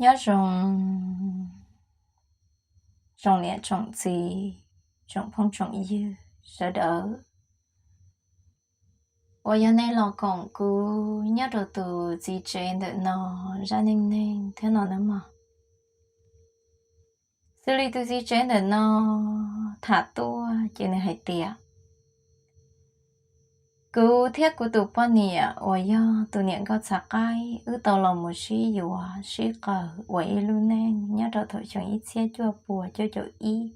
Nyob zoo, tsoom niam tsoom txiv, tsoom phooj tsoom ywg sawv daws uas yog nej los koom kuv nyob rau tus txiv tsev ntawm no zaj neej neeg thiab no nawb mog. Xws li tus txiv tsev ntawm no tham tuaj ces nws hais tias, kuv thiab kuv tus poj niam uas yog tus niam nkauj txhav qaib wb tau los mus sib yuav sib qawm ua ib lub neej nyob rau thaum xyoo ib txhiab cuaj puas cuaj caum ib.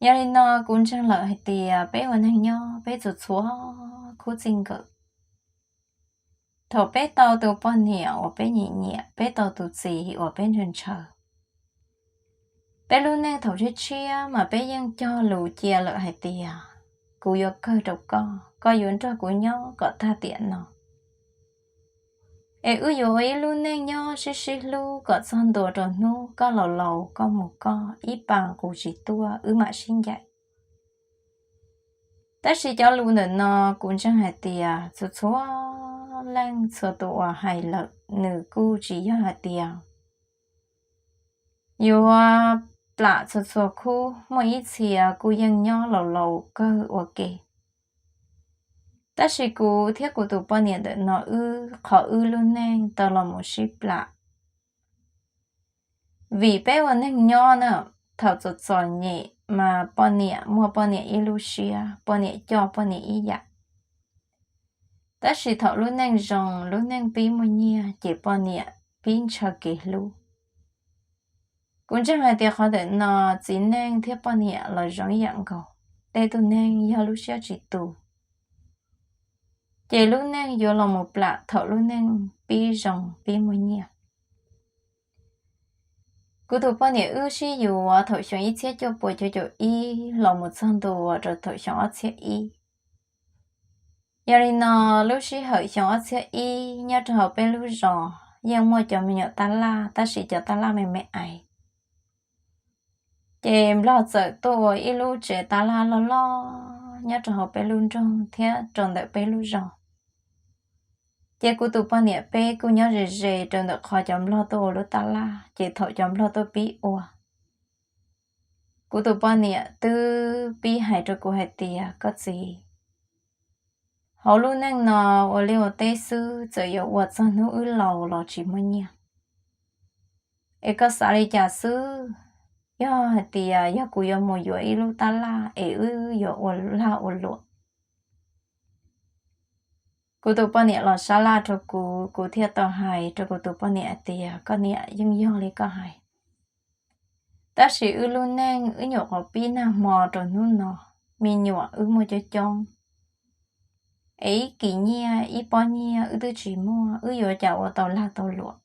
Yog li no kuv ntseeg lawm hais tias peb ua neeg nyob peb txhua txhua khub txij nkawm, thaum peb tau tus poj niam uas peb nyiam nyiam, peb tau tus txiv uas peb ntshaw ntshaw, peb lub neej thaum tshiab tshiab mas peb yeej cog lus cia lawm hais tias, kuv yuav kawg rau koj, koj yuav nrog kuv nyob kom tag tiam no. Es wb yuav ua ib lub neej nyob sib sib hlub kom txog ntua rau hnub koj laus laus koj mus koj, ib pas qus tsis tuaj wb mam sib ncaim. Tab sis cov lus ntawm no kuv ntseeg hais tias txhua txhua leej txhua tus uas hais lawm nws kuj tsis yog hais tias yuav plam txhua txhua khub, muaj ib txhia kuj yeej nyob laus laus kawg ua ke. Tab sis kuv thiab kuv tus poj niam ntawm no wb qhov wb lub neej tau los mus sib plam. Vim peb ua neeg nyob na, thaum txom txom nyem mas poj niam muaj poj niam ib lub siab, poj niam coj poj niam ib yam. Tab sis thaum lub neej zoo, lub neej pib muaj nyiaj ces poj niam pib ntshaw kev hlub. Kuv ntseeg hais tias qhov ntawm no txiv neej thiab poj niam los zoo ib yam nkaus. Tej tug neeg yog lub siab tsis tus, ces lub neej yuav los mus plam thaum lub neej pib zoo pib muaj nyiaj. Kuv tus poj niam wb sib yuav thaum xyoo ib txhiab cuaj puas cuaj caum ib los mus txog ntua rau thaum xyoo ob txhiab ib. Yog li no, lub sij hawm xyoo ob txhiab ib nyob rau hauv peb lub zos yeej muaj cov me nyuam tab laj, tab sis cov tab laj me me ais. Ces Nplog txawm tuaj ua ib lub tsev tab laj loj loj nyob rau hauv peb lub nroog thiab rau ntawm peb lub zos. Ces kuv tus poj niam peb kuj nyob ze ze rau ntawm qhov cov Nplog tuaj ua lub tab laj, ces thaum cov Nplog tuaj pib ua, kuv tus poj niam twb pib hais rau kuv hais tias, koj txiv, hauv lub neej no ua liaj ua teb xwb, txawm yuav ua txog hnub wb laus los tsis muaj nyiaj. Es koj xav li cas xwb? Yog hais tias yog kuv yuav mus yuav ib lub tab laj es wb yuav ua lag ua luam. Kuv tus poj niam los sab laj rau kuv, kuv thiaj tau hais rau kuv tus poj niam hais tias, koj niam, yeej yog li koj hais. Tab sis wb lub neej wb nyuam qhuav pib nag hmo rau hnub no, me nyuam wb muaj coob coob, es ib kis nyiaj ib pob nyiaj wb twb tsis muaj, wb yuav cas ua tau lag tau luam.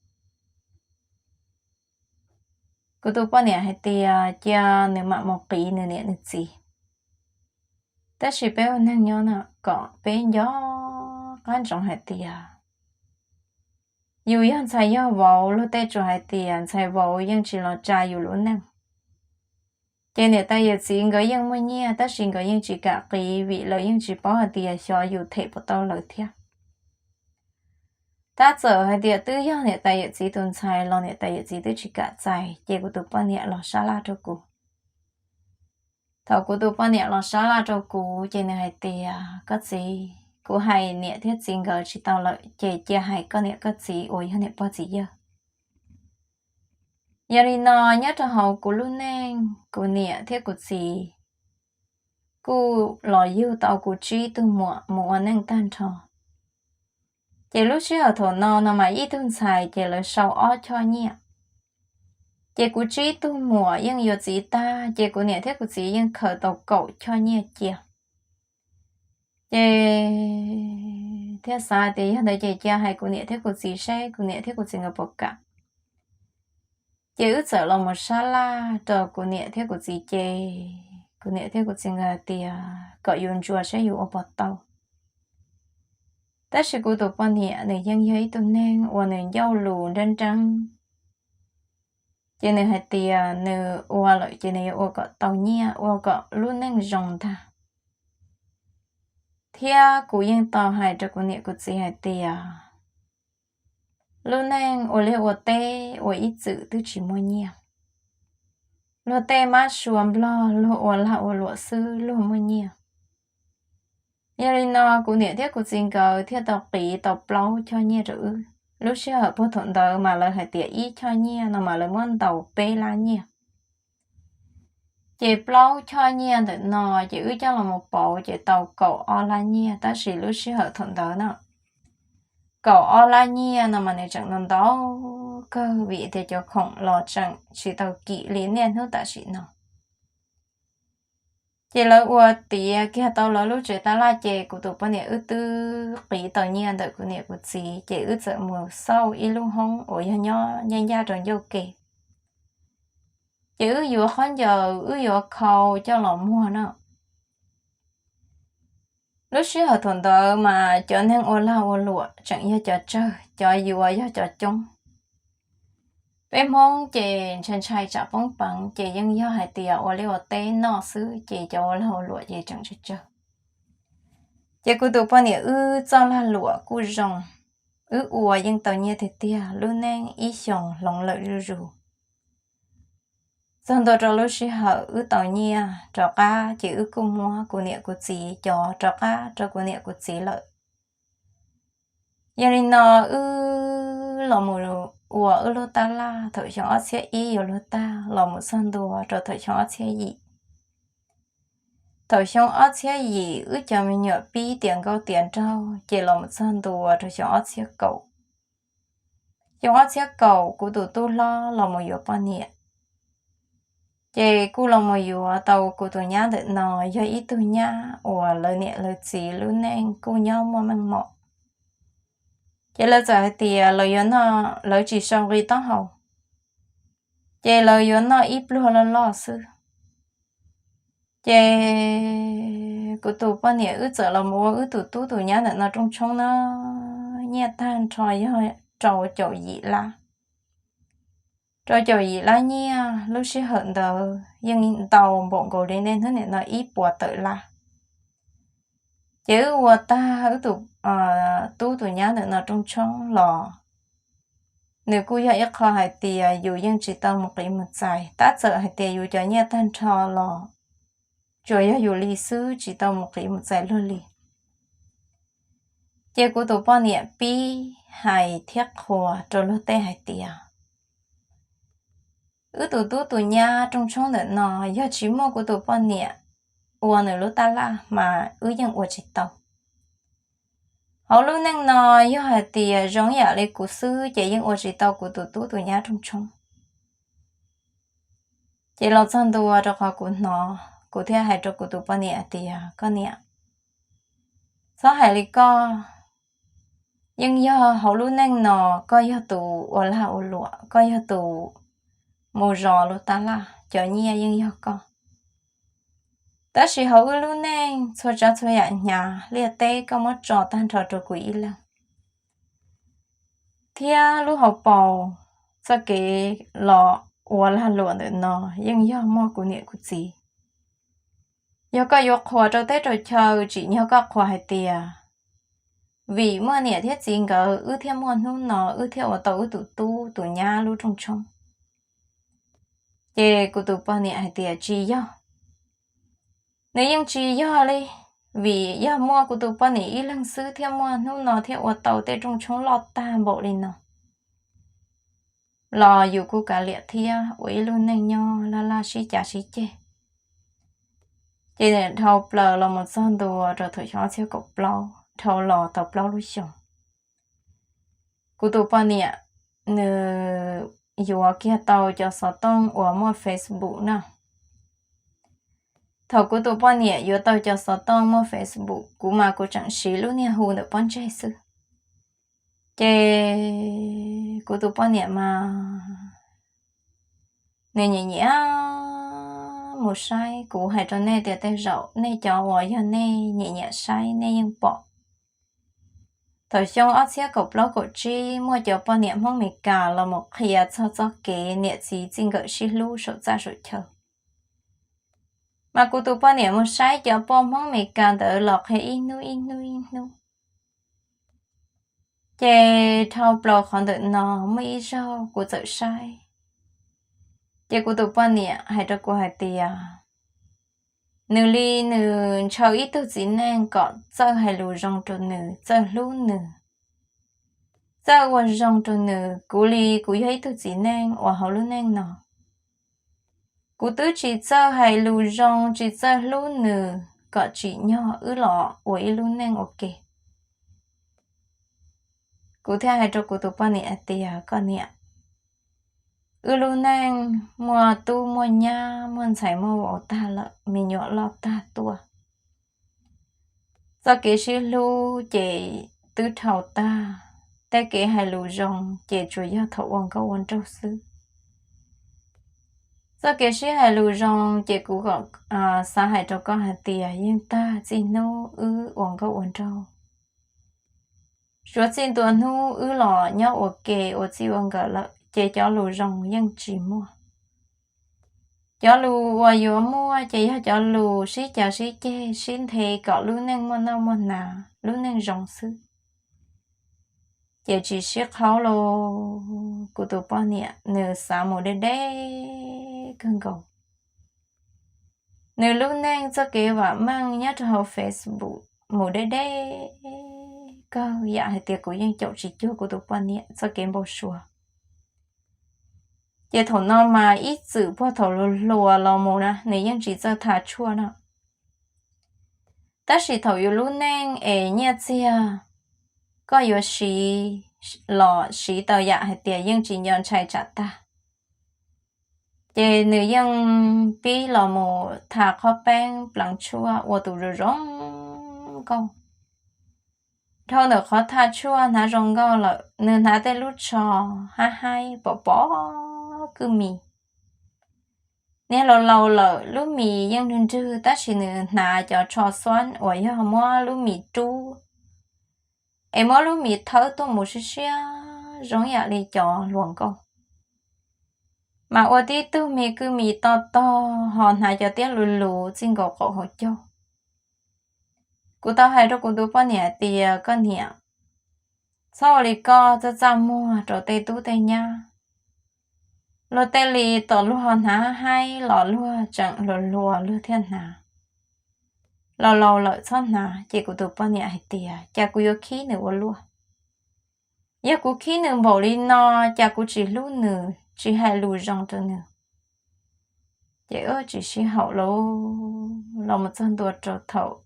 Kuv tus poj niam hais tias cia nws mam mus qiv nws niam nws txiv. Tab sis peb ua neeg nyob no kom peb nco qab ntsoov hais tias yus yog ntxhais yog vauv, luag tej tsuas hais tias ntxhais vauv yeej tsis los tsa yus lub neej. Ces niam tais yawm txiv nkawd yeej muaj nyiaj tab sis nkawd yeej tsis kam qiv vim lawv yeej tsis paub hais tias xyov yus them puas tau lawv thiab. Tab txawm hais tias twb yog niam tais yawm txiv tus ntxhais los niam tais yawm txiv twb tsis kam txais, ces kuv tus poj niam los sab laj rau kuv. Thaum kuv tus poj niam los sab laj rau kuv ces nws hais tias, koj txiv, kuv hais niam thiab txiv nkawd tsis tau lawm ces cia hais koj niam koj txiv uas yog niam pog txiv yawg. Yog li no nyob rau hauv kuv lub neej, kuv niam thiab kuv txiv kuj los yug tau kuv tsib tug muam mus ua neej tag nrho. Ces lub sij hawm thaum no no mas ib tug ntxhais ces lawv sau ob choj nyiaj. Ces kuv tsib tug muam yeej yuav txiv tag, ces kuv niam thiab kuv txiv yeej khaws tau kaum choj nyiaj cia. Ces thiaj xav tias yog ntawd ces cia hais kuv niam thiab kuv txiv seb kuv niam thiab kuv txiv nkawd puas kam. Ces wb txawm los mus sab laj rau kuv niam thiab kuv txiv ces kuv niam thiab kuv txiv nkawd hais tias kom yus ntsuas saib yus ua puas tau. Tab sis kuv tus poj niam nws yeej yog ib tug neeg uas nws ncauj lus nreeb nreeb, ces nws hais tias nws ua lawm ces nws yuav ua kom tau nyiaj ua kom lub neej zoo ntag. Thiab kuv yeej tau hais rau kuv niam kuv txiv hais tias Lub neej ua liaj ua teb ua ib txwm twb tsis muaj nyiaj. Luag tej mab sua nplog luag ua lag ua luam xwb luag muaj nyiaj. Yog li no kuv niam thiab kuv txiv nkawd thiaj tau qiv tau plaub choj nyiaj rau wb. Lub sij hawm puag thaum ntawd mas lawv hais tias ib choj nyiaj no mas lawv muab ntaus peb lab nyiaj. Ces plaub choj nyiaj ntawm no ces wb coj los mus pauv ces tau kaum ob lab nyiaj, tab sis lub sij hawm thaum ntawd no kaum ob lab nyiaj no mas nws tseem ntau ntau kawg vim tias cov khoom los tseem tsis tau kim li niaj hnub tam sim no. Ces lawv ua tiav kiag tau lawv lub tsev tab laj ces kuv tus poj niam wb twb qiv tau nyiaj ntawm kuv niam kuv txiv ces wb txawm mus xauj ib lub hoob uas yog nyob ncaj ncaj rau ncauj ke. Ces wb yuav khaub ncaws wb yuav khau coj los muag no. Lub sij hawm thaum ntawd mas cov neeg ua lag ua luam tseem yog cov tsawg, cov yuav yog cov coob. Peb Hmoob ces ntshai ntshai tsam poob peev ces yeej yog hais tias ua liaj ua teb noj xwb ces cov ua lag ua luam ces tseem tsawg tsawg. Ces kuv tus poj niam wb txoj lag luam kuj zoo, wb ua yeej tau nyiaj tiag tiag, lub neej ib xyoos hloov lawm zuj zus. Txog ntua rau lub sij hawm wb tau nyiaj rov qab ces wb kuj muab kuv niam kuv txiv cov rov qab rau kuv niam kuv txiv lawm. Yog li no wb los mus ua wb lub tab laj thaum xyoo ob txhiab ib yuav luag tag los mus txog ntua rau thaum xyoo ob txhiab yim. Thaum xyoo ob txhiab yim wb cov me nyuam pib tiav nkauj tiav nraug ces los mus txog ntua rau xyoo ob txhiab kaum. Xyoo ob txhiab kaum kuv tus tub hlob los mus yuav poj niam. Ces kuj los mus yuav tau kuv tus nyab ntawm no, yog ib tug nyab uas lawv niam lawv txiv lub neej kuj nyob muaj meej mom. Ces lawv txawm hais tias lawv yuav noj, lawv tsis sau nqi taub hau, ces lawv yuav noj ib pluag loj loj xwb. Ces kuv tus poj niam wb txawm los mus ua wb tus tub tus nyab ntawm no rooj tshoob na, nyiaj tag nrho yog rau caum yim lab. Rau caum yim lab nyiaj lub sij hawm ntawd yeej ntau npaum nkaus li nej hnub niam no ib puas tawm lab. Ces wb ua tag wb tus tub tus nyab ntawm no rooj tshoob los, nws kuj yog ib qho hais tias yus yeej tsis tau mus qiv mus txais, tab txawm hais tias yus cov nyiaj tag nrho los tsuas yog yus li xwb, tsis tau mus qiv mus txais luag li. Ces kuv tus poj niam pib hais thiab qhuas rau luag tej hais tias, wb tus tub tus nyab rooj tshoob ntawm no yog tsis muaj kuv tus poj niam ua nws lub tab laj mas wb yeej ua tsis tau. Hauv lub neej no yog hais tias zoo yam li kuv xwb ces yeej ua tsis tau kuv tus tub tus nyab rooj tshoob. Ces los txog ntua rau qhov kuv hnov, kuv thiaj hais rau kuv tus poj niam hais tias, koj niam, txhob hais li koj. Yeej yog hauv lub neej no koj yog tus ua lag ua luam, koj yog tus mus zov luag tab laj, cov nyiaj yeej yog koj. Tab sis hauv wb lub neej txhua tsav txhua yam hnyav liaj teb koj muab tso tag nrho rau kuv ib leeg, thiab lub hauv paus txoj kev los ua lag luam ntawm no yeej yog muaj kuv niam kuv txiv. Yog koj yuav qhuas rau teb rau chaw, tsim nyog koj qhuas hais tias vim muaj niam thiab txiv nkawd wb thiaj muaj hnub no, wb thiaj ua tau wb tus tub tus nyab lub rooj tshoob. Ces kuv tus poj niam hais tias tsis yog. Nws yeej tsis yog li, vim yog muaj kuv tus poj niam ib leeg xwb thiaj muaj hnub no thiaj ua tau tej rooj tshoob loj tag npaum li no los yus kuj kav liam thiab ua ib lub neej nyob laj laj sib cav sib ceg. Ces dhau plaws los mus txog ntua rau thaum xyoo ob txhiab kaum plaub, dhau los tau plaub lub xyoo, kuv tus poj niam nws yuav kiag tau cov xov tooj uas muaj Facebook na. Thaum kuv tus poj niam yuav tau cov xov tooj muaj Facebook, kuv mas kuv tseem siv lub niag hu ntawm pob ntseg xwb. Ces kuv tus poj niam mas nws nyiam nyiam mus saib, kuv hais rau nej tias tej zaum nej cov uas yog nej nyiam nyiam saib nej yeej pom. Thaum xyoo ob txhiab kaum plaub kaum tsib muaj cov poj niam Hmoob Meskas los mus qhia txog txoj kev niam txiv txij nkawm sib hlub saum txaj saum chaw. Mas kuv tus poj niam mus saib cov poj Hmoob Meskas ntawd los qhia ib hnub ib hnub ib hnub. Ces dhau plaws qhov ntawm no muaj ib zaug kuv txawm saib, ces kuv tus poj niam hais rau kuv hais tias, nws li nws ntshaw ib tug txiv neej kom txawj hais lus zoo rau nws, txawj hlub nws, txawj ua zoo rau nws. Kuv li kuv yog ib tug txiv neej uas hauv lub neej no, kuv twb tsis txawj hais lus zoo, tsis txawj hlub nws kom tsim nyog wb los ua ib lub neej ua ke. Kuv thiaj hais rau kuv tus poj niam hais tias, koj niam, wb lub neej muaj tub muaj nyab, muaj ntxhais muaj vauv tag lawm, me nyuam loj tag tuaj. Txoj kev sib hlub ces twb dhau tag, tej kev hais lus zoo ces tsuas yog thaum ua nkauj ua nraug xwb. Txoj kev sib hais lus zoo ces kuv xav hais rau koj hais tias yeej tag txij hnub wb ua nkauj ua nraug. Suav txij ntua hnub wb los nyob ua ke ua txij ua nkawm lawm ces cov lus zoo yeej tsis muaj. Cov lus uas yuav muaj ces yog cov lus sib cav sib ceg, sib nthe kom lub neej muaj noj muaj hnav, lub neej zoo xwb. Ces tsis sib qhaub los, kuv tus poj niam nws xav mus deb deb kawg nkaus. Nws lub neej txoj kev vam meej nyob rau hauv Facebook mus deb deb kawg, yam hais tias kuv yeej caum tsis cuag kuv tus poj niam txoj kev npau suav. Ces thaum no mas ib txwm puag thaum hluas hluas los mus na, nws yeej tsis txawj tha tshuaj no. Tab sis thaum yus lub neej es nyiaj txiag koj yuav siv los siv tau yam hais tias yeej tsis nco ntshai tsam tag. Ces nws yeej pib los mus tha qhob peeb pleev tshuaj ua tus zoo zoo nkauj. Dhau ntawm qhov tha tshuaj hnav zoo nkauj lawm, nws hnav tej lub tsho hab haib pom pom kwj mis. Niag laus laus lawm lub mis yeej nrwg nrwg tab sis nws hnav cov tsho xuab uas yog muab lub mis rub es muab lub mis thawb tuaj mus siab siab zoo yam li cov hluas nkauj. Mas ua tib tug me kwj mis tog tog ho hnav cov tiab lus lus txij nkaus qaum hauv caug. Kuv tau hais rau kuv tus poj niam hais tias, koj niam, txhob ua li koj txaj txaj muag rau tej tub tej nyab. Luag tej li tom luag ho hnav haib los luag tseem hluas hluas luag thiaj hnav, laus laus lawm txhob hnav. Ces kuv tus poj niam hais tias, cas kuv yuav khib nws ua luaj? Yog kuv khib nws npaum li no, cas kuv tsis hlub nws, tsis hais lus zoo rau nws? Ces wb tsis sib haum lauj, los mus txog ntua rau thaum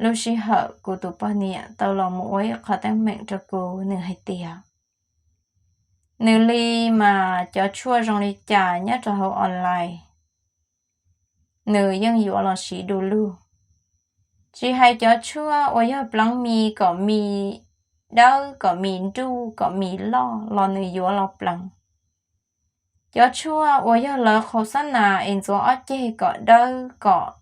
lub sij hawm kuv tus poj niam tau los mus ua ib qho teeb meem rau kuv, nws hais tias nws li mas cov tshuaj zoo li cas nyob rau hauv online nws yeej yuav los siv du lug. Tsis hais cov tshuaj uas yog pleev mis kom mis dawb, kom mis nruj, kom mis loj los nws yuav los pleev. Cov tshuaj uas yog lawv qhauv xab nas es ntxuav ob ceg kom dawb kom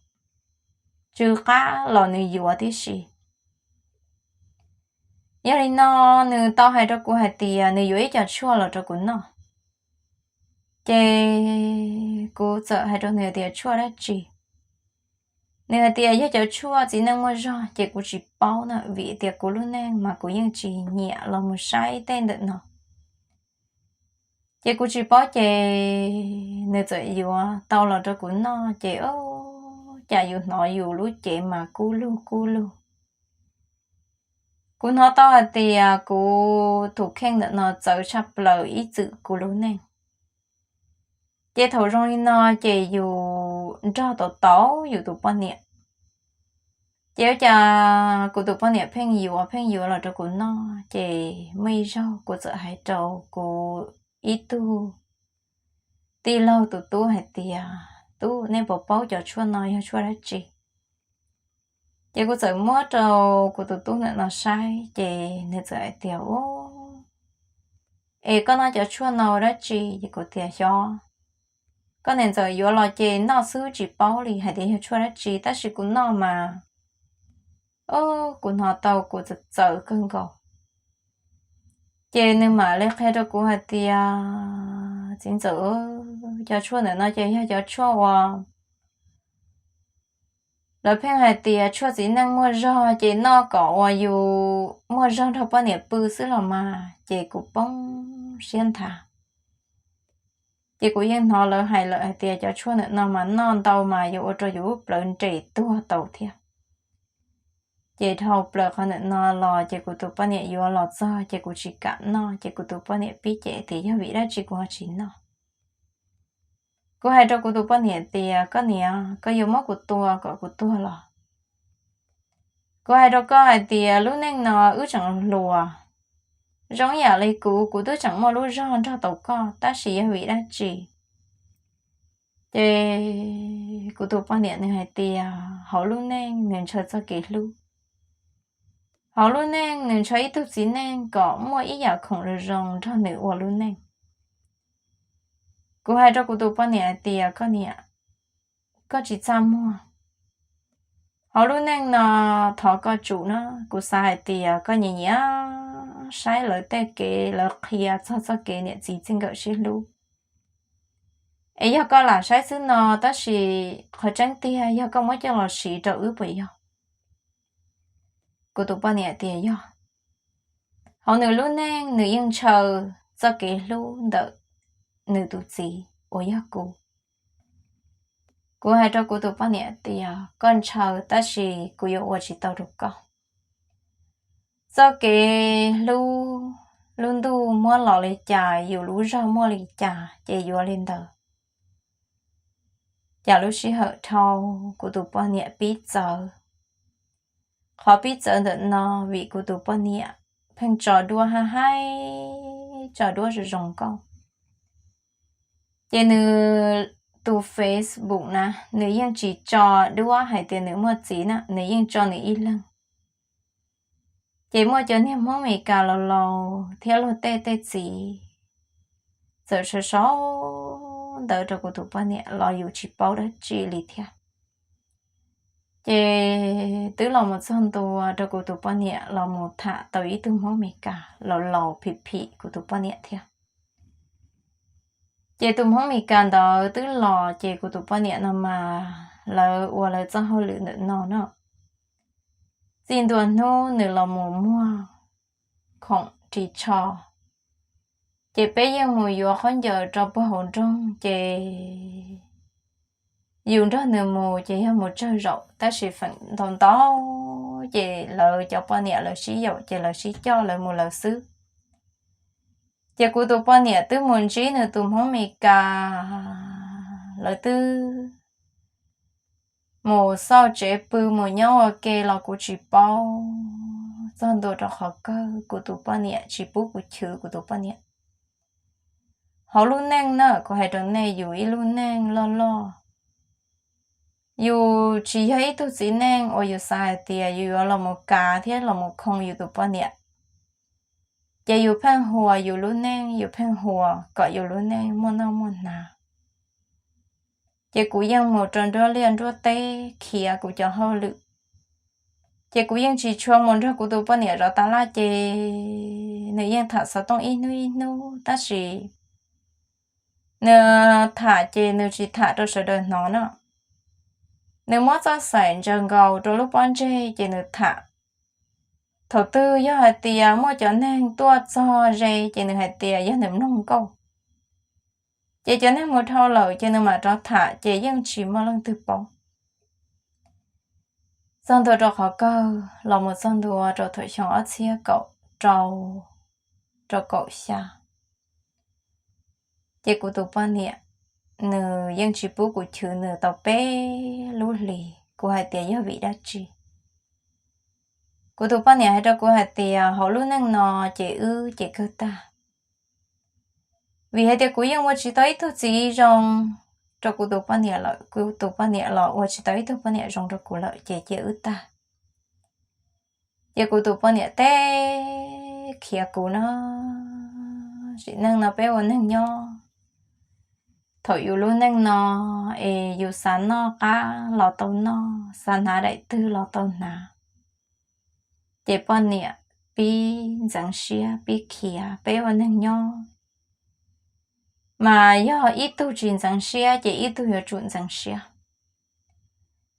tsw qab los nws yuav tib si. Yog li no, nws tau hais rau kuv hais tias nws yuav ib co tshuaj los rau kuv noj. Ces kuv txawm hais rau nws tias, tshuaj dab tsi? Nws hais tias yog cov tshuaj txiv neej muaj zog. Ces kuv tsis paub na, vim tias kuv lub neej mas kuv yeej tsis nyiam los mus saib tej ntawm no. Ces kuv tsis paub, ces nws txawm yuav tau los rau kuv noj, ces o, cas yus hnov yus lub cev mas kub lug kub lug. Kuv hnov tau hais tias kuv tus kheej ntawm no txawv tshaj plaws ib txwm kuv lub neej. Ces thaum zoo li no ces yus nrog tau tau yus tus poj niam. Ces ua cas kuv tus poj niam pheej yuav pheej yuav los rau kuv noj. Ces muaj ib zaug kuv txawm hais rau kuv ib tug tij laug tus tub hais tias, tub, nej puas paub cov tshuaj no yog tshuaj dab tsi? Ces kuv txawm muab rau kuv tus tub ntawm no saib, ces nws txawm hais tias, u, es koj noj cov tshuaj no dab tsi? Ces kuv tias, xyov, koj niam ntxawm yuav los ces noj xwb tsis paub li hais tias yog tshuaj dab tsi, tab sis kuv noj mas, o, kuv hnov tau kuv txawm txawv kawg nkaus. Ces nws mam li qhia rau kuv hais tias, txiv ntxawm, cov tshuaj ntawm no ces yog cov tshuaj uas Lawv pheej hais tias tshuaj txiv neej muaj zog ces noj kom uas yus muaj zog nrog poj niam pw xwb los mas, ces kuv poob siab nthav. Ces kuv yeej hnov lawv hais lawm hais tias cov tshuaj ntawm no mas noj ntau mas yuav ua rau yus lub plawv nres tuag tau thiab. Ces dhau plaws qhov ntawm no los ces kuv tus poj niam yuav los txog ces kuv tsis kam noj, ces kuv tus poj niam pib cem tias yog vim dab tsi kuv ho tsis noj. Kuv hais rau kuv tus poj niam tias koj niam, koj yuav muab kuv tua kom kuv tuag los? Kuv hais rau koj hais tias lub neej no wb tseem hluas, zoo ib yam li kuv, kuv twb tseem muaj lub zog nrog tau koj, tab sis yog vim dab tsi? Ces kuv tus poj niam nws hais tias hauv lub neej nws ntshaw txoj kev hlub, hauv lub neej nws ntshaw ib tug txiv neej kom muaj ib yam khoom zoo zoo nrog nws ua lub neej. Kuv hais rau kuv tus poj niam hais tias koj niam, koj tsis txaj muag. Hauv lub neej no thov koj tsum na, kuv xav hais tias koj nyiam nyiam saib lawv tej kev lawv qhia txog txoj kev niam txiv txij nkawm sib hlub. Es yog koj lam saib xwb no, tab sis qhov tseeb tiag yog koj muab coj los siv rau wb puas yog? Kuv tus poj niam tias yog. Hauv nws lub neej nws yeej ntshaw txoj kev hlub ntawm nws tus txiv uas yog kuv. Kuv hais rau kuv tus poj niam tias koj ntshaw tab sis kuv yuav ua tsis tau rau koj. Txoj kev hlub lub ntuj muab los li cas, yus lub zog muaj li cas ces yuav li ntawd. Cas lub sij hawm dhau, kuv tus poj niam pib txawv. Qhov pib txawv ntawm no vim kuv tus poj niam pheej tso duab hab haib, tso duab zoo zoo nkauj. Ces nws tus Facebook na, nws yeej tsis tso duab hais tias nws muaj txiv na, nws yeej tso nws ib leeg. Ces muaj cov niag Hmoob Amelikas laus laus thiab luag tej tej txiv txawm sau sau ntawv rau kuv tus poj niam los yus tsis paub dab tsi li thiab. Ces twb los mus txog ntua rau kuv tus poj niam los mus tham tau ib tug Hmoob Amelikas laus laus phim phim kuv tus poj niam thiab. Ces tus Hmoob Amelikas ntawd twb los ces kuv tus poj niam no mas lawv ua lawv txoj hauj lwm ntawm no na. Txij ntua hnub nws los mus muag khoom ris tsho, ces peb yeej mus yuav khaub ncaws rau puag hauv nroog ces yus nrog nws mus ces yog mus tsawg zaum tab sis feem ntau ntau ces lawv cov poj niam lawv sib yaum ces lawv sib coj lawv mus lawv xwb. Ces kuv tus poj niam twb mus ntsib nws tus Hmoob Amelikas, lawv twb mus xauj tsev pw mus nyob ua ke los kuv tsis paub. Txog ntua rau qhov kawg kuv tus poj niam tsis pub kuv chwv kuv tus poj niam. Hauv lub neej na, kuv hais rau nej, yus ib lub neej loj loj, yus tsis yog ib tug txiv neej uas yus xav hais tias yus yuav los mus kav thiab los mus khoo yus tus poj niam. Ces yus pheej huas yus lub neej, yus pheej huas kom yus lub neej muaj noj muaj hnav. Ces kuv yeej mus rau nruab liaj nruab teb khiav kuv cov hauj lwm. Ces kuv yeej tsis tshua mus nrog kuv tus poj niam zov tas laj ces nws yeej tham xov tooj ib hnub ib hnub tab sis nws tham ces nws tsis tham rau sawv daws hnov na. Nws muab txoj xaim ntsaws nkaus rau lub pob ntseg ces nws tham. Thaum twg yog hais tias muaj cov neeg tuaj txog ze ces nws hais tias yog nws mloog nkauj. Ces cov neeg mus dhau lawm ces nws mam rov tham ces yeej tsis muaj leej twg paub. Txog ntua rau qhov kawg los mus txog ntua rau thaum xyoo ob txhiab kaum rau, rau kaum xya, ces kuv tus poj niam nws yeej tsis pub kuv chwv nws tau peb lub hlis. Kuv hais tias yog vim dab tsi? Kuv tus poj niam hais rau kuv hais tias hauv lub neej no ces wb ces kawg tag. Vim hais tias kuv yeej ua tsis tau ib tug txiv zoo rau kuv tus poj niam lawm, kuv tus poj niam los ua tsis tau ib tug poj niam zoo rau kuv lawm ces cia wb tag. Ces kuv tus poj niam teb khiav kuv no, sim neej no peb ua neeg nyob, thaum yus lub neej no es yus xav noj qab los tau noj, xav hnav daim twg los tau hnav. Ces poj niam pib ntxeev siab pib khiav, peb ua neeg nyob mas yog ib tug tsis ntxeev siab ces ib tug yuav tsum ntxeev siab.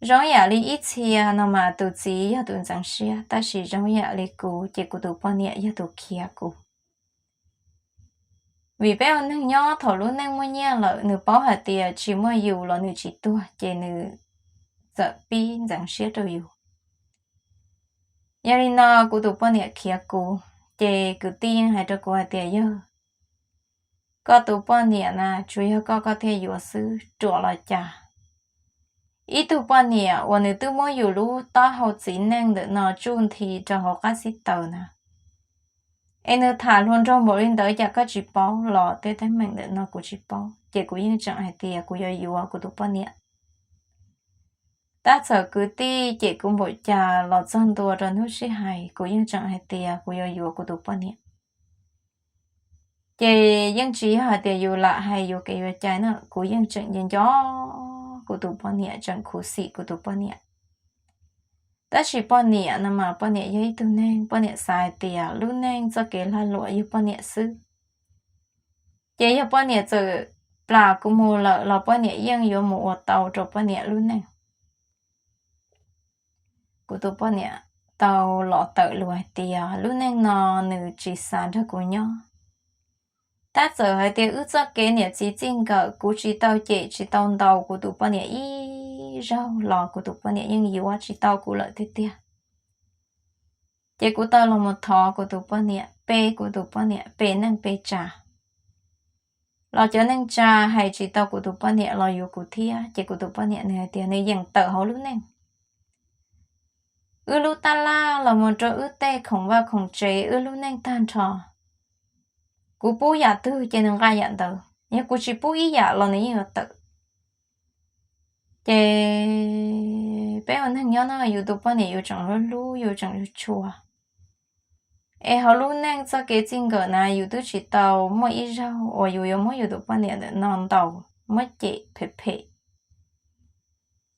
Zoo yam li ib txhia no mas tus txiv yog tus ntxeev siab, tab sis zoo yam li kuv ces kuv tus poj niam yog tus khiav kuv. Vim peb ua neeg nyob thaum lub neej muaj nyiaj lawm, nws paub hais tias tsis muaj yus los nws tsis tuag, ces nws txawm pib ntxeev siab rau yus. Yog li no kuv tus poj niam khiav kuv, ces kwv tij yeej hais rau kuv hais tias, yog koj tus poj niam na, tsuas yog koj, koj thiaj yuav xwb, ruam los cas. Ib tug poj niam uas nws twb muab yus lub taub hau txiv neej ntawm no tsuj nthi rau hauv qab xib taws na, es nws tham hluas nraug npaum li ntawd cas koj tsis paub los tej teeb meem ntawm no kuv tsis paub, ces kuv yeej tseem hais tias kuv yuav yuav kuv tus poj niam. Tab txawm kwv tij cem kuv npaum cas los txog ntua rau hnub sib hais, kuv yeej tseem hais tias kuv yuav yuav kuv tus poj niam. Ces yeej tsis yog hais tias yus lam hais yuav kev yuav cai na, kuv yeej tseem nco nco kuv tus poj niam, tseem khuv xim kuv tus poj niam. Tab sis poj niam no mas poj niam yog ib tug neeg, poj niam xav hais tias lub neej txoj kev lag luam yog poj niam xwb. Ces yog poj niam txawm plam kuv mus lawm los poj niam yeej yuav mus ua tau rau poj niam lub neej. Kuv tus poj niam tau los tawm lus hais tias lub neej no nws tsis xav nrog kuv nyob. Tab txawm hais tias wb txoj kev niam txiv txij nkawm kuv tsis tau cem tsis tau ntaus kuv tus poj niam ib zaug los kuv tus poj niam yeej yuav tsis tau kuv lawm tiag tiag. Ces kuv tau los mus thov kuv tus poj niam, pe kuv tus poj niam pe neej pe tsa. Los cov neej tsa hais tsis tau kuv tus poj niam los yuav kuv thiab, ces kuv tus poj niam nws hais tias nws yeem tawm hauv lub neej. Wb lub tab laj los mus rau wb tej khoom vaj khoom tsev, wb lub neej tag nrho, kuv pub yam twg ces nws nqa yam ntawd, yog kuv tsis pub ib yam los nws yeej yuav tawm. Ces peb ua neeg nyob no yus tus poj niam yus tseem hlub hlub, yus tseem tshua. Es hauv lub neej txoj kev txij nkawm na yus twb tsis tau muaj ib zaug uas yus yuav muab yus tus poj niam ntawm no ntaus muab cem phem phem.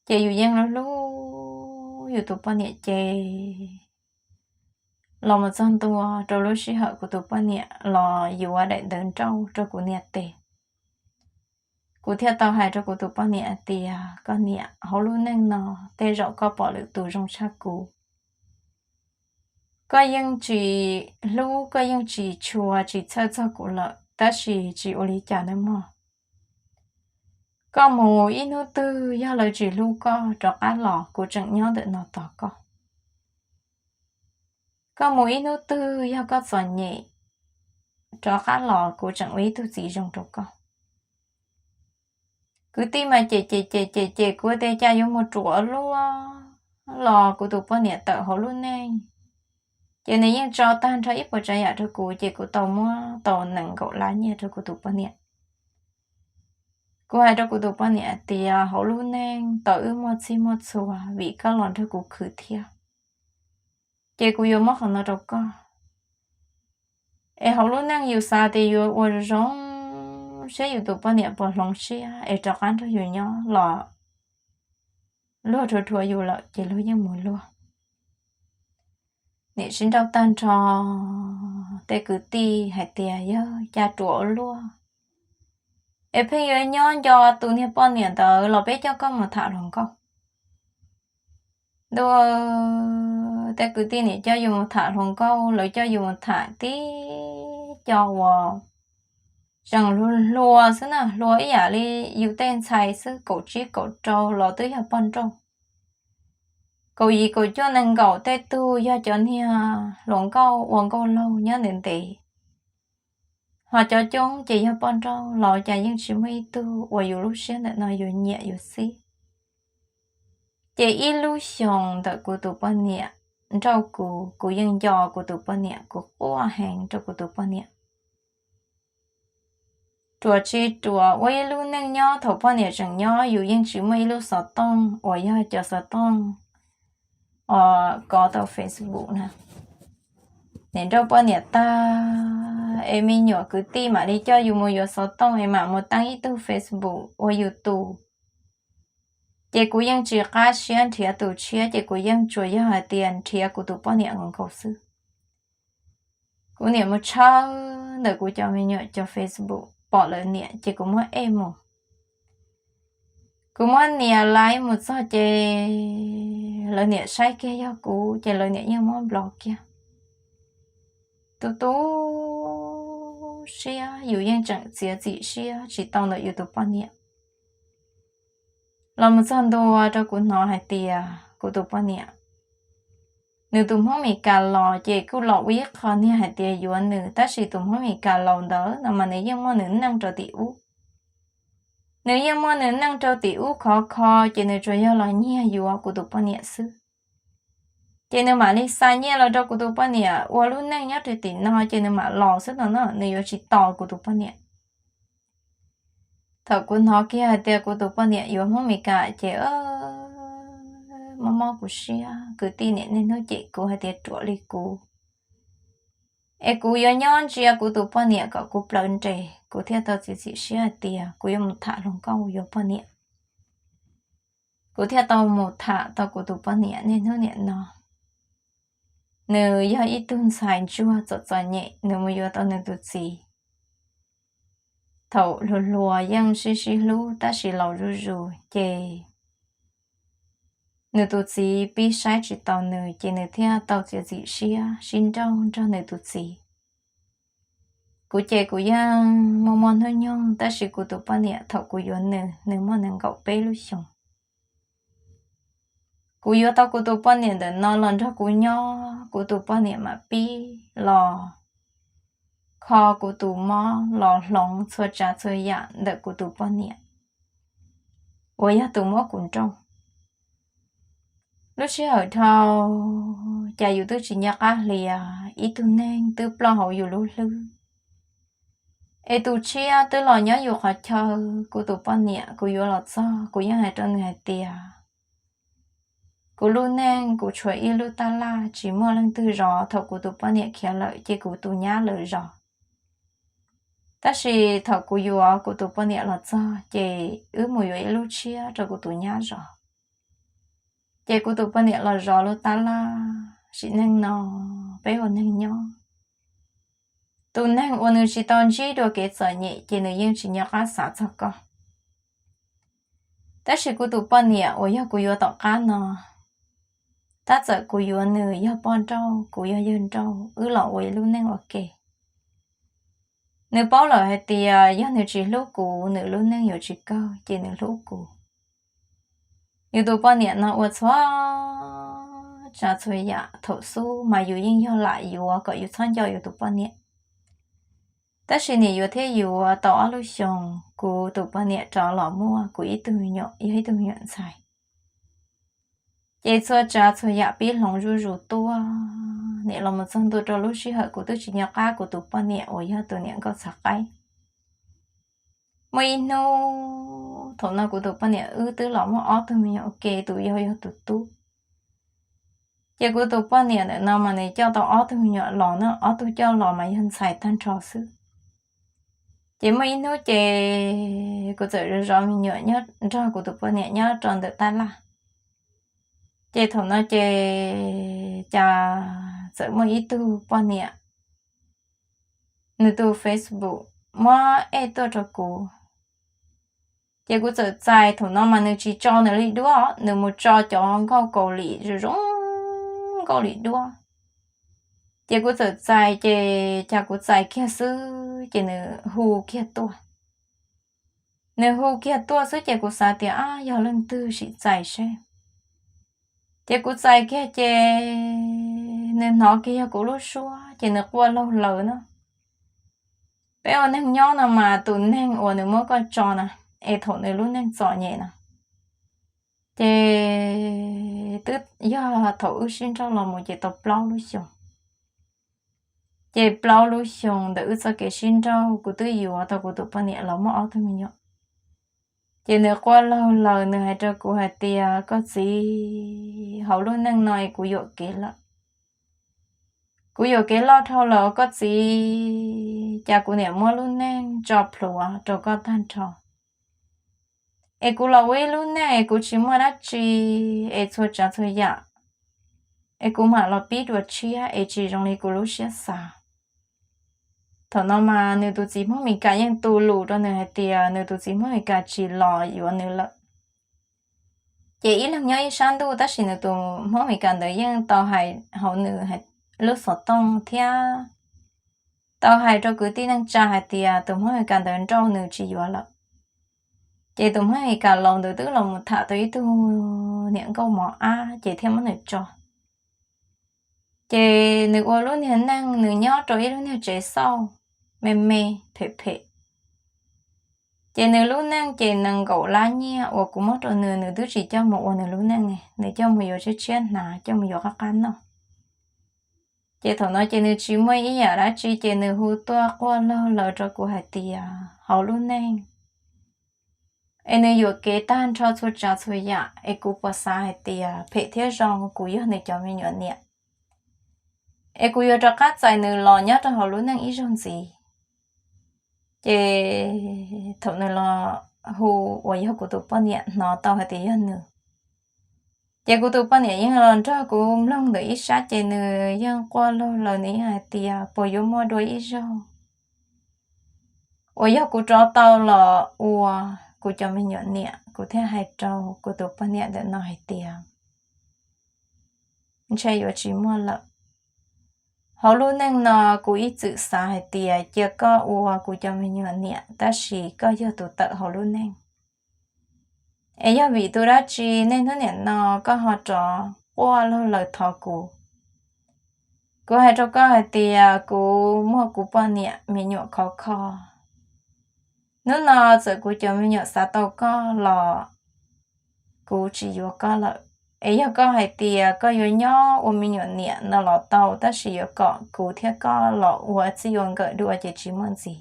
Ces yus yeej hlub hlub yus tus poj niam ces los mus txog ntua rau lub sij hawm kuv tus poj niam los yuav daim ntawv nrauj rau kuv niam tes. Kuv thiaj tau hais rau kuv tus poj niam hais tias, koj niam, hauv lub neej no tej zaum koj pom lwm tus zoo tshaj kuv. Koj yeej tsis hlub, koj yeej tsis tshua tsis txhawj txog kuv lawm, tab sis tsis ua li cas nawb mog. Koj mus ib hnub twg yog lawv tsis hlub koj rov qab los kuv tseem nyob ntawm no tos koj. Koj mus ib hnub twg yog koj txom nyem rov qab los kuv tseem ua ib tug txiv zoo rau koj. Kwv tij mas cem cem cem cem cem kuv tias cas yuav mus ruam luaj los kuv tus poj niam tawm hauv lub neej. Ces nws yeej tso tag nrho ib puas tsav yam rau kuv, ces kuv tau muab tau nees nkaum lab nyiaj rau kuv tus poj niam. Kuv hais rau kuv tus poj niam hais tias hauv lub neej tau wb muaj txhij muaj txhua vim koj los nrog kuv khwv thiab, ces kuv yuav muab qhov no rau koj. Es hauv lub neej yus xav tias yuav ua zoo zoo saib yus tus poj niam puas hloov siab es rov qab nrog yus nyob los luag rhuav rhuav yus lawm ces luag yeej mus luag. Niam sib nrauj tag nrho, tej kwv tij hais tias yog cas ruam ua luaj, es pheej yuav nyob nco tus niag poj niam ntawd los peb coj koj mus tham hluas nkauj. Ntuj, tej kwv tij niam coj yus mus tham hluas nkauj, lawv coj yus mus tham tib co uas tseem hluas hluas xwb na, hluas ib yam li yus tej ntxhais xwb, kaum tsib kaum rau los twb yog poj nrauj. Kaum yim kaum cuaj nees nkaum tej tug yog cov niag hluas nkauj ua nkauj laug nyob ntev ntev. Ho cov coob ces yog poj nrauj los cas yeej tsis muaj ib tug uas yus lub siab ntawm no yus nyiam yus xib. Ces ib lub xyoos ntawm kuv tus poj niam nrauj kuv, kuv yeej nco kuv tus poj niam, kuv quaj heev rau kuv tus poj niam. Ruam tsis ruam, ua ib lub neej nyob thaum poj niam tseem nyob yus yeej tsis muaj ib lub xov tooj uas yog cov xov tooj kov tau Facebook na. Niam nrauj poj niam tag es me nyuam kwv tij mam li coj yus mus yuav xov tooj es mam mus teeb ib tug Facebook ua yus tus. Ces kuv yeej tsis qab siab nrhiav tus tshiab, ces kuv yeej tsuas yog hais tias nrhiav kuv tus poj niam nkaus nkaus xwb. Kuv niam mus tshawb ntawm kuv cov me nyuam cov Facebook, pom lawv niam ces kuv muab ej mus. Kuv muab nias laiv mus txog ces lawv niam saib kiag yog kuv ces lawv niam yeej muab nplos kiag. Tu tu siab, yus yeej tseem txiav txim siab tsis tau ntawm yus tus poj niam. Los mus txog ntua rau kuv hnov hais tias kuv tus poj niam, nws tus Hmoob Mes Kas los ces kuj los ua ib qho niag hais tias yuav nws, tab sis tus Hmoob Mes Kas laus ntawd no mas nws yeej muaj nws neej rau tim ub. Nws yeej muaj nws neej rau tim ub khov kho, ces nws tsuas yog los nyiag yuav kuv tus poj niam xwb. Ces nws mam li xa nyiaj los rau kuv tus poj niam ua lub neej nyob rau tim no ces nws mam los xwb no na, nws yuav tsis tos kuv tus poj niam. Thaum kuv hnov kiag hais tias kuv tus poj niam yuav Hmoob Mes Kas ces mob mob kuv siab, kwv tij niam niaj hnub cem kuv hais tias ruam li kuv. Es kuv yuav nyob ntsia kuv tus poj niam kom kuv plawv nres, kuv thiaj tau txiav txim siab hais tias kuv yuav mus tham hluas nkauj yuav poj niam. Kuv thiaj tau mus tham tau kuv tus poj niam niaj hnub niam no. Nws yog ib tug ntxhais ntsuag txom txom nyem, nws mus yuav tau nws tus txiv. Thaum hluas hluas yeej sib sib hlub tab sis laus zuj zus ces nws tus txiv pib saib tsis taus nws ces nws thiaj tau txiav txim siab sib nrauj nrog nws tus txiv. Kuv ces kuv yeej muaj muaj hnub nyoog tab sis kuv tus poj niam thaum kuv yuav nws, nws muaj nees nkaum peb lub xyoos. Kuv yuav tau kuv tus poj niam ntawm no los nrog kuv nyob, kuv tus poj niam mam pib los kho kuv tus mob, los hloov txhua tsav txhua yam ntawm kuv tus poj niam uas yog tus muab kuv nrauj. Lub sij hawm dhau cas yus twb tsis nco qab hlias, ib tug neeg twb ploj hauv yus lub hlwb, es tus tshiab twb los nyob yus qhov chaw. Kuv tus poj niam kuv yuav los txog kuv yeej hais rau nws hais tias kuv lub neej kuv tshuav ib lub tab laj tsis muaj leej twg zov, thaum kuv tus poj niam khiav lawm ces kuv tus nyab lawv zov. Tab sis thaum kuv yuav kuv tus poj niam los txog ces wb mus yuav ib lub tshiab rau kuv tus nyab zov. Ces kuv tus poj niam los zov lub tab laj, sim neej no peb ua neeg nyob, tus neeg uas nws tsis tau ntsib dua kev txom nyem ces nws yeej tsis nco qab xav txog koj. Tab sis kuv tus poj niam uas yog kuv yuav tom qab no, tab txawm kuv yuav nws yog poj nrauj, kuv yog yawg nrauj, wb los ua ib lub neej ua ke. Nws paub lawm hais tias yog nws tsis hlub kuv, nws lub neej yuav tsis kawg, ces nws hlub kuv. Yus tus poj niam no ua txhua tsav txhua yam, thaum xub mas yus yeej yog lam yuav kom yus txhob nco yus tus poj niam. Tab sis nim yuav thiab yuav tau ob lub xyoos, kuv tus poj niam rov los muaj kuv ib tug me nyuam, yog ib tug me nyuam ntxhais. Ces txhua tsav txhua yam pib hloov zuj zus tuaj, nim los mus txog ntua rau lub sij hawm kuv twb tsis nco qab kuv tus poj niam uas yog tus niam nkauj txhav qaib. Muaj ib hnub thaum no kuv tus poj niam wb twb los muaj ob tug me nyuam ua ke, tus yau yog tus tub. Ces kuv tus poj niam ntawm no mas nws coj tau ob tug me nyuam los na, ob tug coj los mas yog ntxhais tag nrho xwb. Ces muaj ib hnub ces kuv txawm zov zov me nyuam nyob nrog kuv tus poj niam nyob rau ntawm tab laj. Ces thaum no ces cas txawm muaj ib tug poj niam, nws tus Facebook muab ej tuaj rau kuv. Ces kuv txawm txais, thaum no mas nws tsis tso nws li duab, nws mus tso cov nkauj Kaus Lim zoo zoo, nkauj Lim duab. Ces kuv txawm txais ces cas kuv txais kiag xwb ces nws hu kiag tuaj. Nws hu kiag tuaj xwb ces kuv xav tias ab yog leej twg sim txais seb. Ces kuv txais kiag ces nws hnov kiag yog kuv lub suab ces nws quaj laug laws na. Peb ua neeg nyob no mas tus neeg uas nws muab koj tso na, es thaum nws lub neej txom nyem na, ces twb yog thaum wb sib nrauj los mus ces tau plaub lub xyoos. Ces plaub lub xyoos ntawm wb txoj kev sib nrauj kuv twb yuav tau kuv tus poj niam los muaj ob tug me nyuam. Ces nws quaj laug laws nws hais rau kuv hais tias koj txiv, hauv lub neej no es kuv yuam kev lawm. Kuv yuam kev loj dhau lawm os koj txiv, cas kuv niam muab lub neej tso plhuav rau koj tag nrho. Es kuv los ua ib lub neej es kuv tsis muaj dab tsi, es txhua tsav txhua yam, es kuv mam los pib dua tshiab es tsis zoo li kuv lub siab xav. Thaum no mas nws tus txiv Hmoob Mes Kas yeej tu lus rau nws hais tias nws tus txiv Hmoob Mes Kas tsis los yuav nws lawm. Ces ib leeg nyob ib sab ntuj, tab sis nws tus Hmoob Amelikas ntawd yeej tau hais hauv nws lub xov tooj thiab tau hais rau kwv tij neej tsa hais tias tus Hmoob Amelikas ntawd nrauj nws tsis yuav lawm. Ces tus Hmoob Amelikas laus ntawd twb los mus tham tau ib tug niam nkauj mos ab ces thiaj muab nws tso. Ces nws ua lub niag neej, nws nyob rau ib lub niag tsev xauj me me, phem phem. Ces nws lub neej ces nees nkaum lab nyiaj uas kuv muab rau nws, nws twb tsis coj mus ua nws lub neej ne, nws coj mus yuav tshiab tshiab hnav, coj mus yuav qab qab noj. Ces thaum no ces nws tsis muaj ib yam dab tsi, ces nws hu tuaj quaj laug laws rau kuv hais tias hauv lub neej es nws yuam kev tag nrho txhua tsav txhua yam, es kuv puas xav hais tias phem thiab zoo kuv yog nws cov me nyuam niam, es kuv yuav rov qab txais nws los nyob rau hauv lub neej ib zaug ntxiv. Ces thaum nws los hu uas yog kuv tus poj niam hnov tau hais tias yog nws, ces kuv tus poj niam yeej los nrog kuv mloog ntawm ib sab, ces nws yeej quaj laug laws, nws yeej hais tias puas yuav muaj dua ib zaug uas yog kuv rov tau los ua kuv cov me nyuam niam. Kuv thiaj hais rau kuv tus poj niam ntawm no hais tias ntshe yuav tsis muaj lawm. Hauv lub neej no kuv ib txwm xav hais tias cia koj ua kuv cov me nyuam niam, tab sis koj yog tus tawm hauv lub neej. Es yog vim tus dab tsi nej hnub niam no koj ho rov quaj laug laws thov kuv? Kuv hais rau koj hais tias kuv muaj kuv poj niam me nyuam khov kho. Hnub no txawm kuv cov me nyuam xav tau koj los kuv tsis yuav koj lawm. Es yog koj hais tias koj yuav nyob ua me nyuam niam no los tau, tab sis yuav kom kuv thiab koj los ua txij ua nkawm dua ces tsis muaj ntxiv.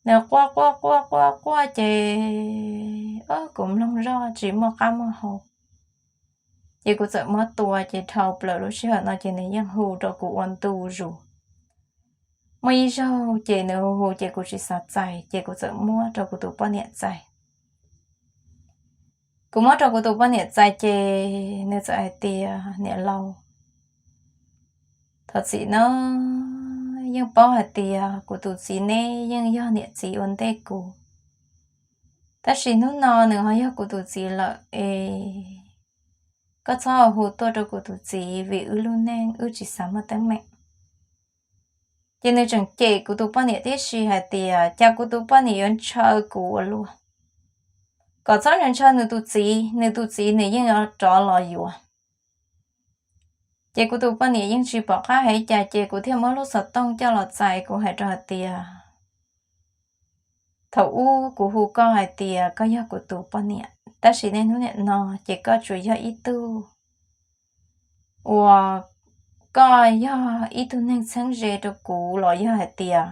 Nws quaj quaj quaj quaj quaj ces kuv mloog zoj tsis muaj qab muaj hau. Ces kuv txawm muab tua, ces dhau plaws lub sij hawm no ces nws yeej hu rau kuv ua ntu zus. Muaj ib zaug ces nws hu hu ces kuv tsis xav txais, ces kuv txawm muab rau kuv tus poj niam txais. Kuv muab rau kuv tus poj niam txais ces nws txawm hais tias niam laus, thov txim no, yeej paub hais tias kuv tus txiv neb yeej yog niam txiv ua ntej kuv, tab sis hnub no nws ho yog kuv tus txiv lawm es koj txhob hu tuaj rau kuv tus txiv vim wb lub neej wb tsis xav muaj teeb meem. Ces nws tseem cem kuv tus poj niam tib si hais tias cas kuv tus poj niam yuav ntshaw kuv ua luaj, kom txhob ntshaw nws tus txiv, nws tus txiv nws yeej yuav rov los yuav. Ces kuv tus poj niam yeej tsis pom qab hais cas, ces kuv thiaj muab lub xov tooj coj los txais, kuv hais rau hais tias thaum ub kuv hu koj hais tias koj yog kuv tus poj niam, tab sis niaj hnub niam no ces koj tsuas yog ib tug uas koj yog ib tug neeg txheeb ze rau kuv los yog hais tias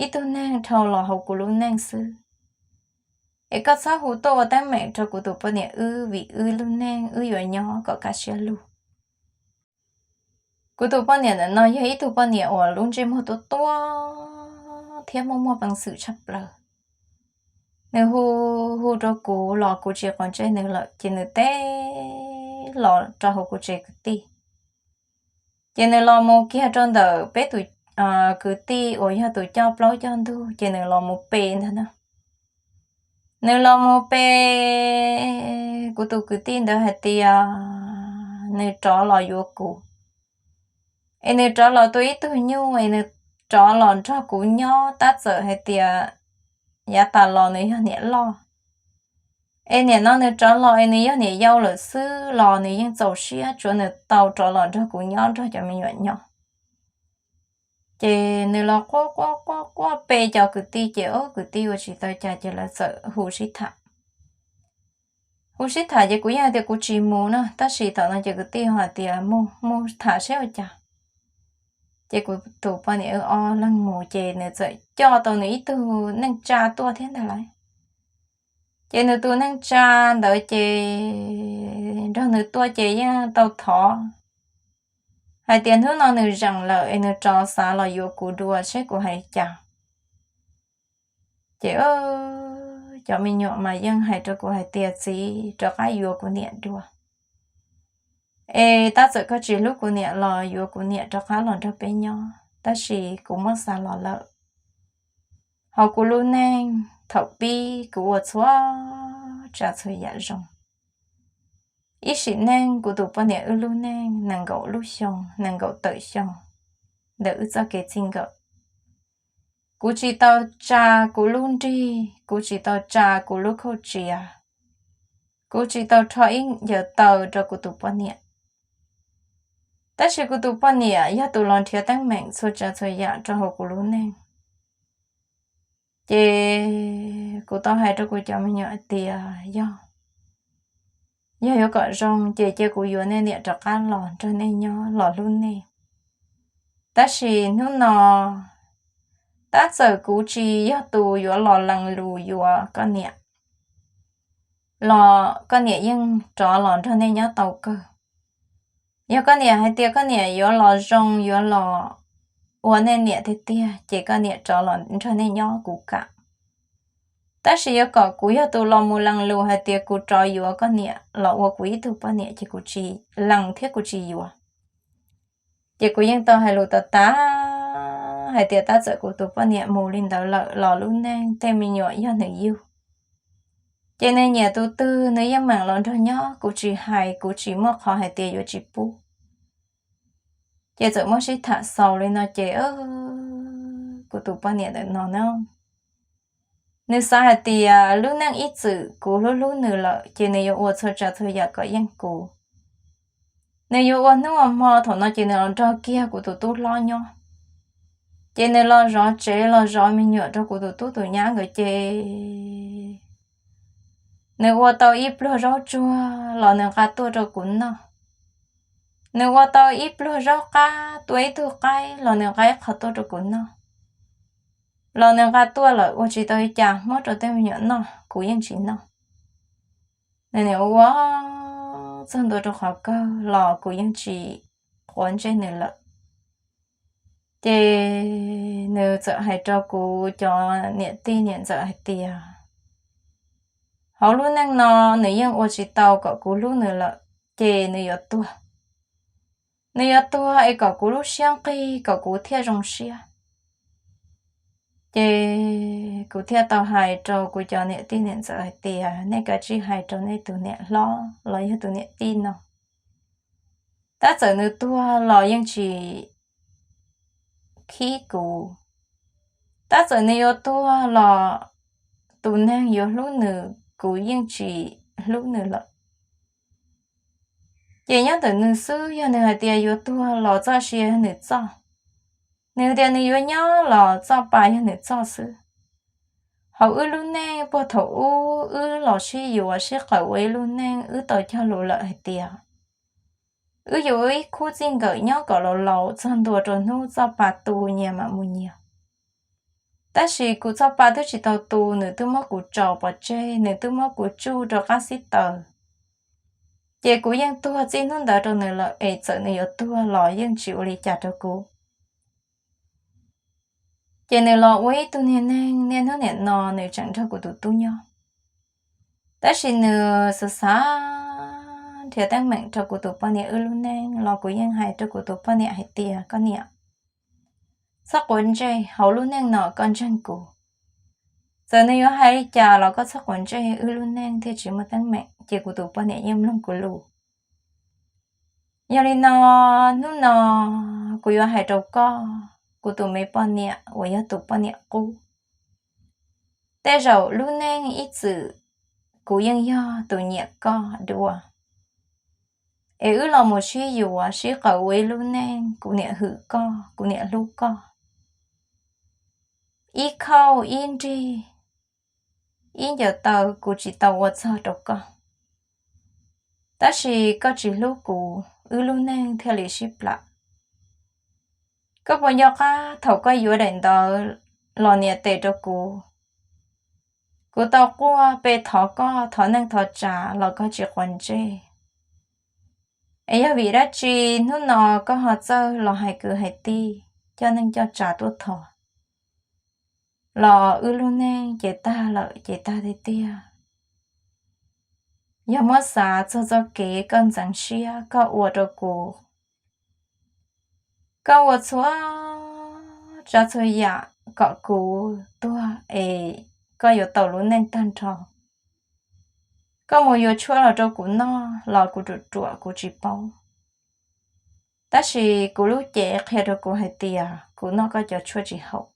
ib tug neeg dhau los hauv kuv lub neej xwb. Es koj txhob hu tuaj ua teeb meem rau kuv tus poj niam wb, vim wb lub neej wb yuav nyob kom kaj siab lug. Kuv tus poj niam ntawm no yog ib tug poj niam uas lub ntsej muag tuab tuab thiab muaj muaj peev xwm tshaj plaws. Nws hu hu rau kuv los kuv tsis quav ntsej nws lawm, ces nws teb los rau hauv kuv tsev kwv tij. Ces nws los mus kiag rau ntawm peb tus kwv tij uas yog tus coj plaub coj ntug, ces nws los mus pe ntag na. Nws los mus pe kuv tus kwv tij ntawd hais tias nws rov los yuav kuv, es nws rov los tua ib tug nyuj, es nws rov los nrog kuv nyob, tab txawm hais tias yav tas los nws yog niam loj. Es nim no nws rov los es nws yog niam yau lawm xwb los nws yeej txaus siab, tsuav nws tau rov los nrog kuv nyob nrog cov me nyuam nyob. Ces nws los quaj quaj quaj quaj pe cov kwv tij, ces ob kwv tij ua tsis tau cas ces lawv txawm hu sib tham. Hu sib tham ces kuv yeej hais tias kuv tsis mus na, tab sis thaum no ces kwv tij ho hais tias mus, mus tham seb ua cas. Ces kuv tus poj niam wb ob leeg mus, ces nws txawm coj tau nws ib tug neej tsa tuaj thiab ntag lauj. Ces nws tus neej tsa ntawd ces nrog nws tuaj ces yeej tau thov hais tias hnub no nws zeem lawm es nws rov xav los yuav kuv dua seb kuv hais cas. Ces cov me nyuam mas yeej hais rau kuv hais tias txiv, rov qab yuav kuv niam dua. Es tab txawm koj tsis hlub kuv niam los yuav kuv niam rov qab los nrog peb nyob, tab sis kuv muab xa los lawm. Hauv kuv lub neej thaum pib kuv ua txhua tsav txhua yam zoo. Ib sim neej kuv tus poj niam wb lub neej nees nkaum lub xyoo, nees nkaum tawm xyoo ntawm wb txoj kev txij nkawm. Kuv tsis tau tsa kuv lub nrig, kuv tsis tau tsa kuv lub khauj tsiav, kuv tsis tau rho ib ncaws taw rau kuv tus poj niam. Tab sis kuv tus poj niam yog tus los nrhiav teeb meem txhua tsav txhua yam rau hauv kuv lub neej. Ces kuv tau hais rau kuv cov me nyuam hais tias yog, yog yuav kom zoo ces cia kuv yuav nej niam rov qab los nrog nej nyob los hlub nej. Tab sis hnub no, tab txawm kuv tsis yog tus yuav los lees lus yuav koj niam, los koj niam yeej rov los nrog nej nyob tau kawg. Yog koj niam hais tias koj niam yuav los zoo, yuav los ua nej niam tiag tiag, ces koj niam rov los nrog nej nyob kuv kam. Tab sis yuav kom kuv yog tus los mus lees lus hais tias kuv rov yuav koj niam los ua kuv ib tug poj niam ces kuv tsis lees thiab kuv tsis yuav. Ces kuv yeej tau hais lus tas tas hais tias tab txawm kuv tus poj niam mus li ntawd lawm los lub neej tej me nyuam yog nws yug. Ces nws nyiam tus twg nws yeej meem los nrog nyob, kuv tsis hais, kuv tsis muaj qhov hais tias yuav tsis pub. Ces txawm muab sib tham xaus li no ces kuv tus poj niam ntawm no na, nws xav hais tias lub neej ib txwm kuv hlub hlub nws lawm ces nws yuav ua txhua tsav txhua yam kom yeej kuv. Nws yuav ua hnub ua hmo, thaum no ces nws los nrog kiag kuv tus tub hlob nyob. Ces nws los zov tsev los zov me nyuam rau kuv tus tub tus nyab nkawd ces nws ua tau ib pluag zaub tsuag los nws nqa tuaj rau kuv noj. Nws ua tau ib pluag zaub qab, tua ib tug qaib los nws nqa ib qho tuaj rau kuv noj. Los nws nqa tuaj lawm ua tsis tau li cas muab rau tej me nyuam noj, kuv yeej tsis noj. Nws nim ua txog ntua rau qhov kawg los kuv yeej tsis quav ntsej nws lawm. Ces nws txawm hais rau kuv cov niam tij niam ntxawm hais tias hauv lub neej no nws yeej ua tsis tau kom kuv hlub nws lawm, ces nws yuav tuag. Nws yuav tuag es kom kuv lub siab nqig kom kuv thiaj zoo siab. Ces kuv thiaj tau hais rau kuv cov niam tij niam ntxawm hais tias nej kav tsij hais rau nej tus niam hlob los yog tus niam tij no, tab txawm nws tuag los yeej tsis khib kuv. Tab txawm nws yuav tuag los tus neeg yuav hlub nws, kuv yeej tsis hlub nws lawm. Ces nyob ntawm nws xwb, yog nws hais tias yuav tuag los txoj sia yog nws txoj, nws tias nws yuav nyob los txoj pa yog nws txoj xwb. Hauv wb lub neej puag thaum ub wb los sib yuav sib qawm ua ib lub neej, wb tau cog lus lawm hais tias wb yuav ua ib khub txij nkawm nyob kom laus laus txog ntua rau hnub txoj pa tu nyias mam mus nyias. Tab sis kuv txoj pa twb tsis tau tu, nws twb muab kuv tso pov tseg, nws twb muab kuv tsuj rau qab xib taws. Ces kuv yeej tuag txij hnub ntawd rau nws lawm, es txawm nws yuav tuag los yeej tsis ua li cas rau kuv. Ces nws los ua ib tug niag neeg niaj hnub niam no nws tseem nrog kuv tus tub nyob. Tab sis nws xav xav nrhiav teeb meem rau kuv tus poj niam wb lub neej los kuv yeej hais rau kuv tus poj niam hais tias koj niam, txhob quav ntsej, hauv lub neej no koj ntseeg kuv. Txawm nws yuav hais li cas los koj txhob quav ntsej, wb lub neej thiaj tsis muaj teeb meem. Ces kuv tus poj niam yeej mloog kuv lus. Yog li no, hnub no kuv yuav hais rau koj, kuv tus me poj niam uas yog tus poj niam qub, tej zaum lub neej ib txwm kuv yeej yog tus nyiam koj dua, es wb los mus sib yuav sib qawm ua ib lub neej, kuv niam hwm koj, kuv niam hlub koj. Ib khauj ib nrig, ib ncaws taw kuv tsis tau ua txog rau koj. Tab sis koj tsis hlub kuv, wb lub neej thiaj li sib plam. Koj puas nco qab thaum koj yuav daim ntawv los nias tes rau kuv? Kuv tau quaj pe thov koj thov neej thov tsav los koj tsis quav ntsej. Es yog vim dab tsi hnub no koj ho txawj los hais kwv hais tij, coj neej coj tsav tuaj thov? Los wb lub neej ces tag lawm ces tag tiag tiag. Yog muab xav txog txoj kev koj ntxeev siab koj ua rau kuv, koj ua txhua tsav txhua yam kom kuv tuag es koj yuav tau lub neej tag nrho. Koj mus yuav tshuaj los rau kuv noj los kuv ruam ruam kuv tsis paub. Tab sis kuv lub cev qhia rau kuv hais tias kuv noj koj cov tshuaj tsis haum.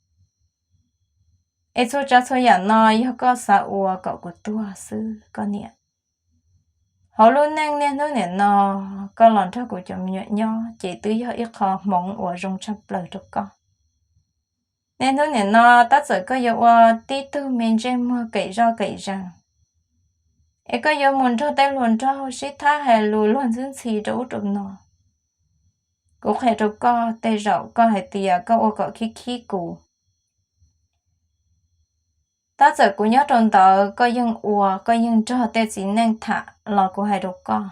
Es txhua tsav txhua yam no yog koj xav ua kom kuv tuag xwb koj niam. Hauv lub neej niaj hnub niam no koj los nrog kuv cov me nyuam nyob ces twb yog ib qho hmoov uas zoo tshaj plaws rau koj. Niaj hnub niam no tab txawm koj yuav ua tib tug me ntsej muag keim zoj keim zees, es koj yuav mus nrog tej hluas nraug sib thab hais lus luag ntxwb ntxhi rau ub rau no. Kuv qhia rau koj, tej zaum koj hais tias koj ua kom khib khib kuv. Tab txawm kuv nyob rau ntawd koj yeej ua, koj yeej nrog tej txiv neej tham los kuv hais rau koj,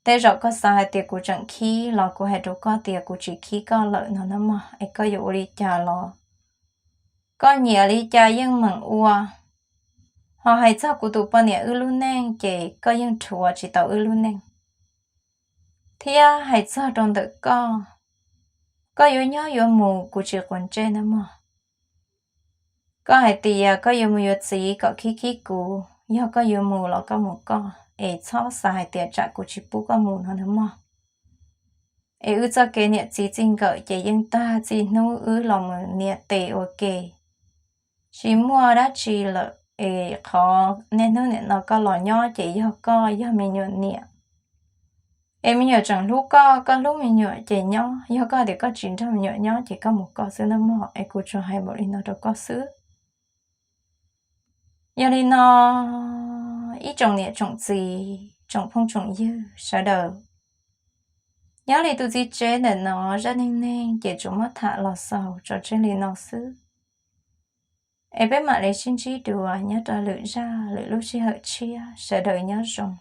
tej zaum koj xav hais tias kuv tseem khib los kuv hais rau koj tias kuv tsis khib koj lawm no na mog, es koj yuav ua li cas los koj nyiam li cas yeej meem ua. Ho hais txog kuv tus poj niam wb lub neej ces koj yeej rhuav tsis tau wb lub neej. Thiab hais txog rau ntawm koj, koj yuav nyob yuav mus kuv tsis quav ntsej na mog. Koj hais tias koj yuav mus yuav txiv kom khib khib kuv, yog koj yuav mus los koj mus koj, es txhob xav hais tias tsam kuv tsis pub koj mus no na mog. Es wb txoj kev niam txiv txij nkawm ces yeej tag txij hnub wb los mus nias tes ua ke, tsis muaj dab tsi lawm. Es qhov niaj hnub niam no koj los nyob ces yog koj yog me nyuam niam, es me nyuam tseem hlub koj, koj hlub me nyuam ces nyob, yog koj tias koj tsis nrog me nyuam nyob ces koj mus koj xwb na mog, es kuv tsuas hais npaum li no rau koj xwb. Yog li no, ib tsoom niam tsoom txiv, tsoom phooj tsoom ywg sawv daws, nyob li tus txiv tsev ntawm no zaj neeg neeg ces tsuas muab tham los xaus tso tseg li no xwb. Es peb mam li sib ntsib dua nyob rau lwm zaj lwm lub sij hawm tshiab, sawv daws nyob zoo.